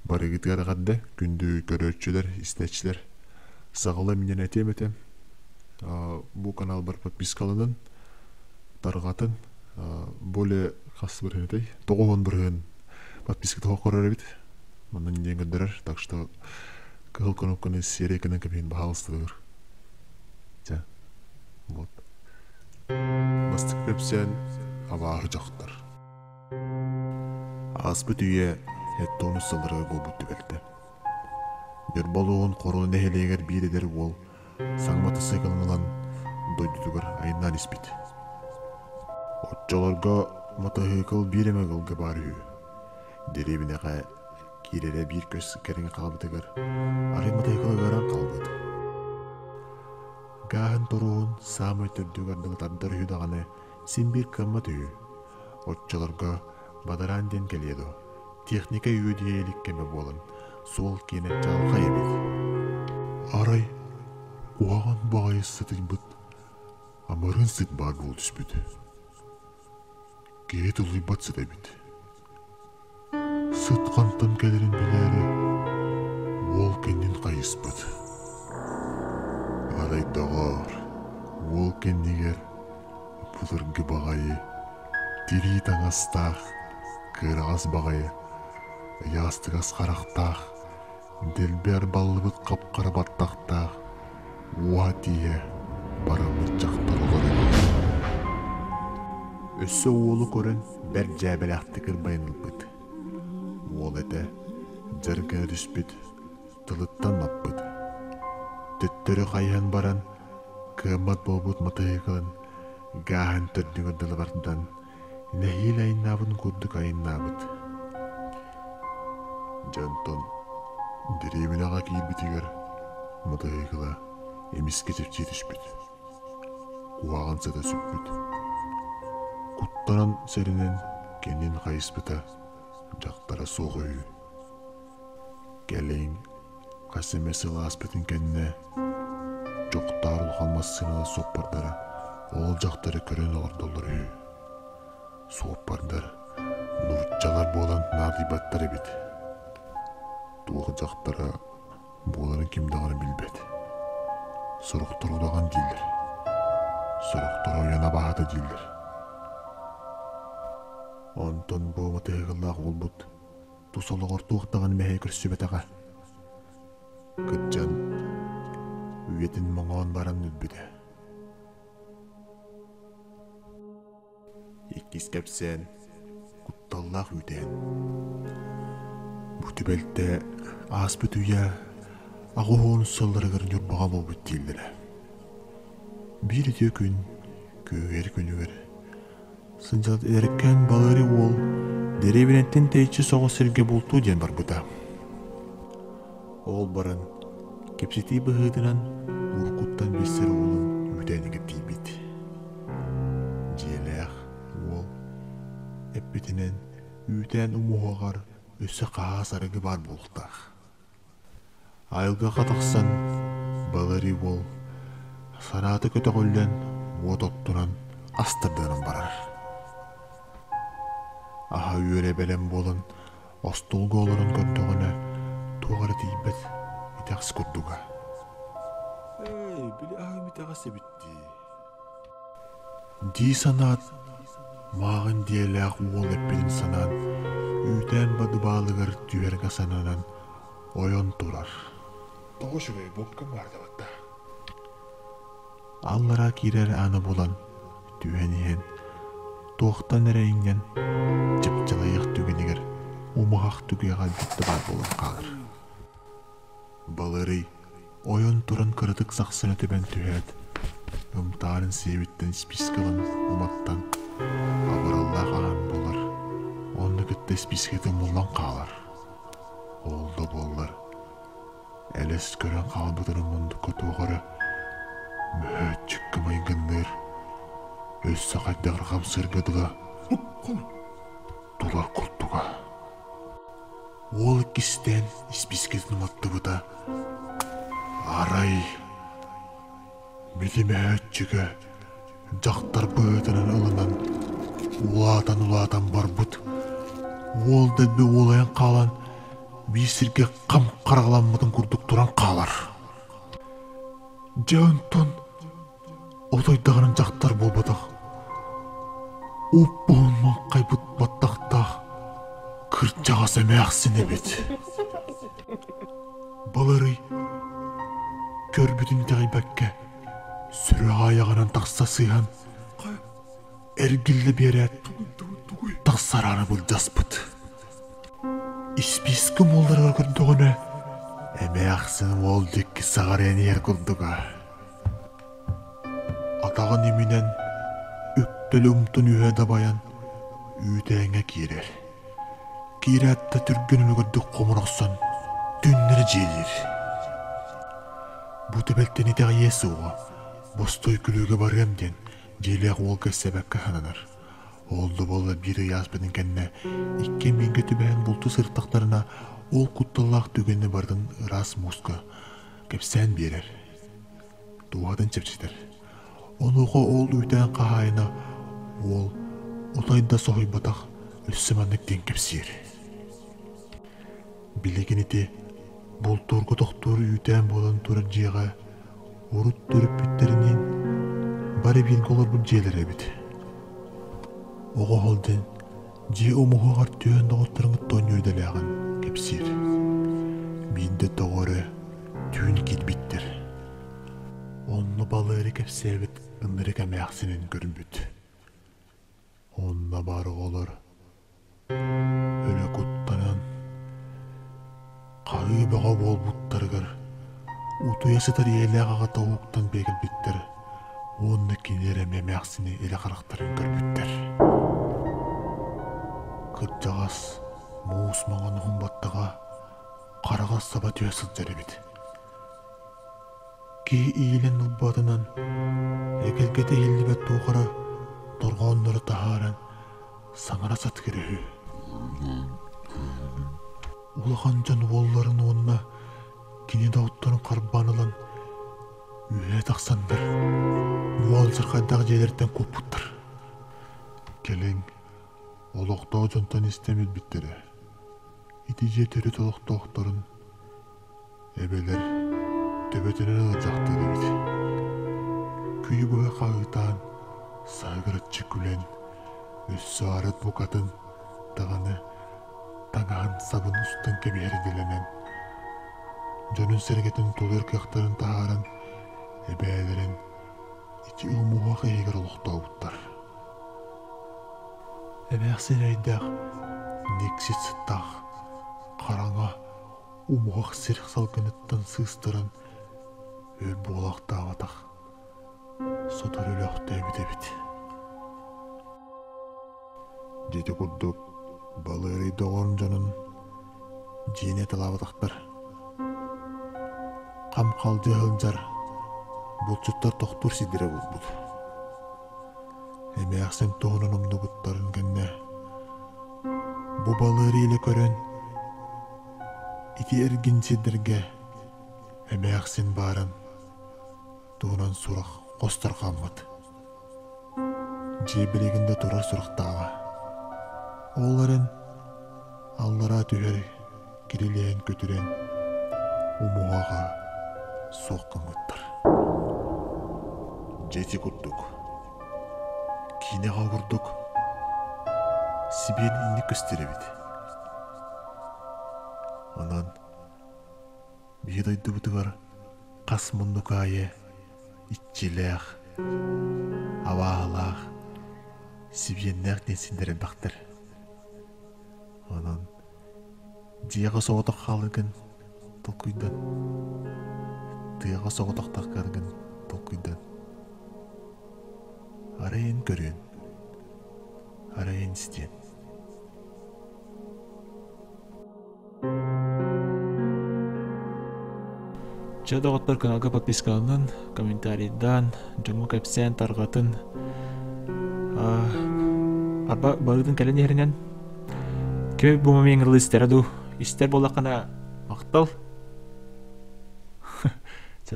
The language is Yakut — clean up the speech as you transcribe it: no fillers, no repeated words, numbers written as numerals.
Барыгытыгар эҕэрдэ, күндү көрөөччүлэр, истээччилэр. Саҕала минньэн этиэм этэ. Бу каналбар подпискаланын, тарҕатын, более хас бырыһыан этэй? 90% подписка тоҕо көрөр эбит. Манна диэн көрдөрөр. Так что кыһыл кнопканы серия гынан кэбиһин баһаалыстыгыр. Чэ, вот. Бастакы кэпсээн абааһы дьахтар. Ааспыт үйэ 70 сылларыгар буолбут түбэлтэ. Ньурба улууһун Хорула нэһилиэгэр биир эдэр уол саҥа матасыыкылын ылан дойдутугар айаннаан испит. Оччолорго матаһыыкыл биир эмэ ыалга баар үһү. Дэриэбинэҕэ киирэрэ биир көс кэриҥэ хаалбытыгар арай матаһыыкыл ыаран хаалбыт. Гааһын торуоһун саамай төрдүгэр дылы тардар үһү даҕаны син биир кыаммат үһү. Оччолорго бадараан диэн кэлиэ дуо, техника үөдүйэ илик кэмэ буолан, суол киэнэ чаҕылхай эбит. Арай куһаҕан баҕайы сытыйбыт амырыын сыт баар буола түспүт. Киһи тулуйбат сыта эбит. Сыт хантан кэлэрин билээри уол кэннин хайыспыт. Арай доҕоор, уол кэннигэр былыргы баҕайы тирии таҥастаах, кыараҕас баҕайы, ыйаастыгас харахтаах, дэлби арбаллыбыт хап-хара баттахтаах, уоһа тииһэ бараммыт дьахтар олорор эбит. Өссө уолу көрөн бэрт дьээбэлээхтик ырбайан ылбыт. Уол этэ дьаргына түспүт, тылыттан маппыт. Төттөрү хайыһан баран, кыаммат буолбут матыһыыкылын гааһын төрдүгэр дылы бардан, нэһиилэ айаннаабытын курдук айаннаабыт. Дьэ онтон дэриэбинэҕэ киирбитигэр матыһыыкыла эмискэ чэпчии түспүт. Куһаҕан сыта сүппүт. Куттанан сэрэнэн кэннин хайыспыта дьахтара суох үһү. Кэлин хас эмэ сыл ааспытын кэннэ Дьохтоор улахан массыыналар суоппардара ол дьахтары көрөн олордоллор үһү. Суоппардар нууччалар буолан наадыйбаттар эбит. Туох дьахтара буоларын ким даҕаны билбэт. Сорохтор удаҕан дииллэр, сорохтор ойон абааһыта дииллэр. Онтон бу матыһыгылаах уолбут тус олоҕор туох даҕаны мэһэйи көрсүбэтэҕэ. Кырдьан, үйэтин моҥоон баран өлбүтэ. Иккис кэпсээн кутталлаах үүтээн. Бу түбэлтэ ааспыт үйэ 80 сылларыгар Ньурбаҕа буолбут дииллэрэ. Биир үтүө күн, күһүөр күнүгэр сылдьан эдэркээн балыыры уол дэриэбинэттэн тэйиччи соҕус сиргэ бултуу диэн барбыта. Ол баран, кэпсэтии быһыытынан уруккуттан билсэр уолун үүтээнигэр тиийбит. Дьиэлээх уол эппитинэн үүтээн умуһаҕар өссө хаһаас арыгы баар буолуохтаах. Айылҕаҕа тахсан Баларий уол санаата көтөҕүллэн уот оттунан ас тардыанан барар. Аһа үөрэ бэлэм буолан остуолга олорон көрдөҕүнэ туох эрэ тиийбэт итэҕэс курдуга. Эй, били аһым итэҕэс эбит дии. Дии санаат, мааҕын диэлээх уол эппитин санаан, үүтээн бадыбаалыгар түһэргэ сананан ойон турар. Тоҕо үчүгэй буопка баардабатта. Аллараа киирэр ааны булан, түһэн иһэн, туохтан эрэ иҥнэн, чыпчылыйах түгэнигэр умуһах түгэҕэ бүттэ баар буолан хаалар. Баларый ойон туран кыратык сахсына тэбэн түһээт, ымтаарын сиэбиттэн испиискэ ылан уматтан, абыраллаах аһан булар, онно кытта испиискэтэ умуллан хаалар. Ол да буоллар, элэс көрөн хаалбытын мундукка туох эрэ мөһөөччүккэ майгынныыр, өссө хайдах эрэ хамсыырга дылы турар курдуга. Уол иккистээн испиискэтин уматтыбыта, арай били мөһөөччүгэ дьахтар быһыытынан ылынан улаатан-улаатан барбыт. Уол дэлби уолайан хаалан. биир сиргэ хам хараҕаламмытын курдук туран хаалар. Дьэ онтон отой даҕаны дьахтар буолбатах, уп-уһун маҥхайбыт баттахтаах кырдьаҕас эмээхсин эбит. Баларый көрбүтүн итэҕэйбэккэ сүрэҕэ айаҕынан тахса сыһан эргиллэ биэрээт тахсарааны былдьаспыт. Испиискэ уолларыгар көрдөҕүнэ эмээхсин уол диэки саҕарыйан иһэр курдуга. Атаҕын иминэн үктэл умтун үһэ дабайан үүтээҥҥэ киирэр. Киирээт да түргэн үлүгэрдик хомурахсан түннэри дьиэлиир. Бу түбэлтэни итэҕэйиэ суоҕа, бостой күлүүгэ барыам диэн дьиэлээх уол кэпсээбэккэ сананар. Ол да буоллар биир ый ааспытын кэннэ иккиэн бииргэ түбэһэн бултуу сырыттахтарына ол кутталлаах түгэни барытын ыраас мууска кэпсээн биэрэр. Дууһатын чэпчэтэр. Онуоха ол үүтээн хаһаайына уол отой да соһуйбатах өссө маннык диэн кэпсиир. Билигин ити бултуурга тохтуур үүтээн буолан турар дьиэҕэ урут төрөппүттэриниин бары бииргэ олорбут дьиэлэрэ эбит. Оҕо сылдьан дьиэ умуһуоҕар түһэн доҕотторун кытта оонньуур идэлээҕин кэпсиир. Биирдэ тоҕо эрэ түүн киирбиттэр. Онно балыары кэпсээбит ынырык эмээхсинин көрбүт. Онно баар оҕолор өлө куттанан, хаһыы бөҕө буолбуттарыгар утуйа сытар ийэлээх аҕата уһуктан биэрбиттэр уонна кинилэр эмиэ эмээхсини илэ харахтарын көрбүттэр. Кырдьаҕас муус маҥан уһун баттаҕа хараҕа саба түһэ сылдьар эбит. Киһи иилэн ылбатынан, эгэлгэтэ иһиллибэт туох эрэ дорҕооннору таһааран саҥара сатыыр үһү. Улахан дьон уолларын уонна кини доҕотторун харбаан ылан үөһэ тахсаннар бу алдьархайдаах дьиэлэриттэн куоппуттар. Кэлин олохтоох дьонтон истэн билбиттэрэ. Ити дьиэ төрүт олохтоохторун Эбэлэр төбөтүнэн ыалдьахтыыр эбит. Күнү быһа хаһыытаан, саһыгыраччы күлэн, өссө арыт букатын даҕаны таҥаһын сабын устан кэбиһэр идэлэнэн, дьонун-сэргэтин тулуйар кыахтарын таһааран, эбээлэрин ити умуһах иһигэр олохтообуттар. Эмээхсин эрэйдээх никсит сыттаах, хараҥа умуһах сир салгыныттан сыыстаран өр буолаахтаабатах, сотору өлөөхтөөбүт эбит. Дьити курдук Балыарый доҕорун дьонун дьиэни талаабатахтар. Хам халдьы сылдьар булчуттар тохтуур сирдэрэ буолбут. Эмээхсин туһунан умнубуттарын кэннэ бу балыыр илэ көрөн Ити эргин сирдэргэ эмээхсин баарын туһунан сурах хос тарҕаммыт. Дьиэ билигин да турар сурахтааҕа. Ол эрэн аллараа түһэр кирилиэһин көтүрэн умуһаҕа суох гыммыттар. Дьэ ити курдук киинэҕэ курдук сибиэн инник көстөр эбит. Онон биһи дойдубутугар хас муннук аайы иччилээх, абааһылаах, сибиэннээх диэн синнэр элбэхтэр. Онон дьиэҕэ соҕотох хааларгын толкуйдан, тыаҕа соҕотох таххаргын толкуйдан. Арайын көрүөн, арайын истиэн. Чэ доҕоттор каналга подпискаланан, комментарийдаан, дьоҥҥо кэпсээн тарҕатын. Арба барытын кэлэн иһэринэн ким бу момент истэрэ дуу? Истэр буоллаххына махтал. Чэ